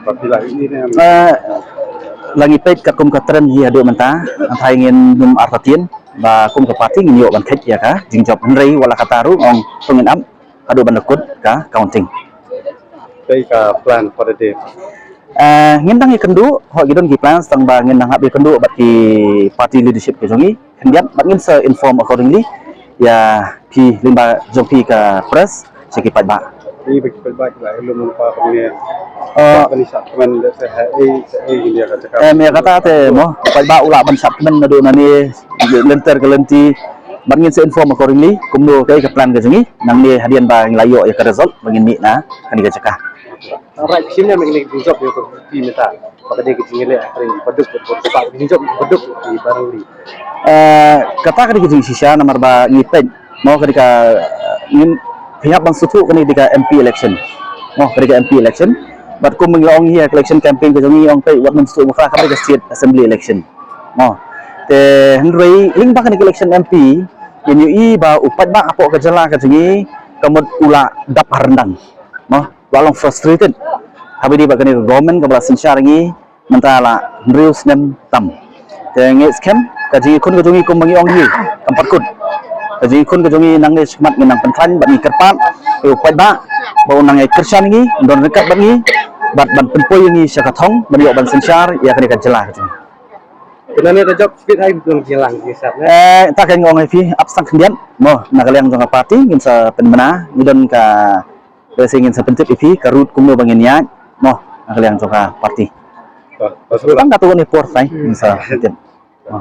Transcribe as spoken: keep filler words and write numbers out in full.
Phi la ïohi ne em? Eh, la ngi peit katkum ka trend hi haduh mynta, hangtai ngin nym artatien ba kum ka party ngin ïoh ban kheit ïa ka jingjop, hynrei wat la katta ruh ong to ngin ap haduh ban da kut ka counting. Kaei ka plan for the day? Eh, ngin dang ïakynduh, hooid ki don ki plans, tang ba ngin dang hap ïakynduh bad ki party leadership ka jong ngi khyndiat, bad ngin sa inform accordingly ïa phi lyngba jong phi ka press sha ki paidbah. Phi ba ki paidbah ki la ïalum lypa kumne. Eh, ba ni sa kmen da sa ha ei sa ei India ka jaka. Em, ïa kata te mo, paidbah u lah ban shad kmen naduh nangne lynter ka lynti, bad ngin sa inform accordingly kumno kaei ka plan ka jong ngi nangne hadien ba ngi la ïoh ïa ka result ba ngin mih na kane ka jaka. Alright, shim ne me ngi jop ïa ka phi mynta. Ba ka dei ka jingïaleh ha ka ri baduk, ba ka dei ka jingïaleh baduk ki barang li. Eh, kata ka dei ka jingshisha namar ba ngi peit mo ka dei ka, ngin phi hap ban sngewthuh kane ka dei ka M P election. Mo ka dei ka M P election. Bad kum ngi la ong hi ha ka election campaign ka jong ngi, ong peit wat nym sngewthuh bakla, ka dei ka state assembly election. Mo te hynrei lyngba kane ka election M P ngin ïohi ba u paidbah hapoh ka jylla ka jong ngi ka mut u la dap ha ryndang. Mo la long frustrated haba ïadei bad kane ka government kaba la synshar ïa ngi mynta la hynriew snem tam. Te ngi skhem ka jingïakhun ka jong ngi kumba ngi ong hi kam pat kut. Ka jingïakhun ka jong ngi nangne shakhmat ngin nang pynkhlaiñ bad ngi kyrpad ïa u paidbah ba un nang ïa kyrshan ïa ngi, un don ryngkat bad ngi bad ban pynpoi ïa ngi sha ka thong ban ïoh ban synshar ïa kane ka jylla ka jong ngi. Kane ka jop speed hai dong jylla ka jong ngi sat ne. Eh, ta ka ngi ong ïa phi ap sang khyndiat mo na ka liang jong ka party ngin sa pynbna, ngi don ka Te sa ngin sa pyntip ïa phi ka route kumno ba ngin ïaid mo na ka liang jong ka party. Tang katto katne por sa ngin sa pyntip. Mo.